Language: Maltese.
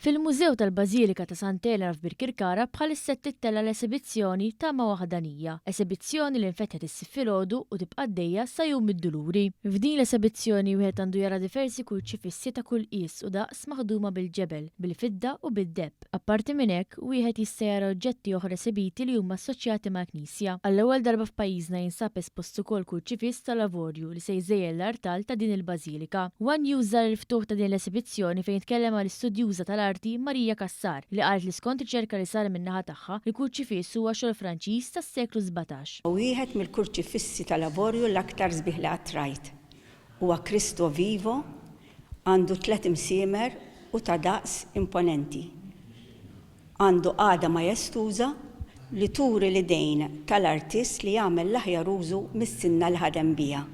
Fil-Mużew tal-Bażilika ta' Sant'Elena f'Birkirkara bħalissa qed tittella' l-esebizzjoni Tama Waħdanija, esebizzjoni li nfetħet is-Sibt filgħodu u tibqa' għaddejja sa Jum id-Duluri. F'din l-esebizzjoni wieħed għandu jara diversi kurċifissi ta' kull qies u daqs maħduma bil-ġebel, bil-fidda u bid-deheb. Apparti minn hekk, wieħed jista' jara oġġetti oħra esebiti li huma assoċjati mal-knisja. Għall-ewwel darba f'pajjiżna jinsab espost ukoll kurċifiss tal-avorju li se jżejjen l-artal ta' din il-bażilika. One News żar il-ftuħ ta' din l-esibizzjoni fejn tkellem mal-istudjuża tal-arti Maria Cassar li qalet li skont riċerka li sar min-naħa tagħha, il-kurċifiss huwa xogħol Franċiż tas-seklu 17. Wieħed mill-kurċifissi tal-avorju l-aktar sbieħ li qatt rajt. Huwa Cristo Vivo, għandu tlett imsiemer u ta' daqs imponenti. Għandu qagħda majestuża li turi l-idejn tal-artist li għamel l-aħjar użu mis-sinna li ħadem biha.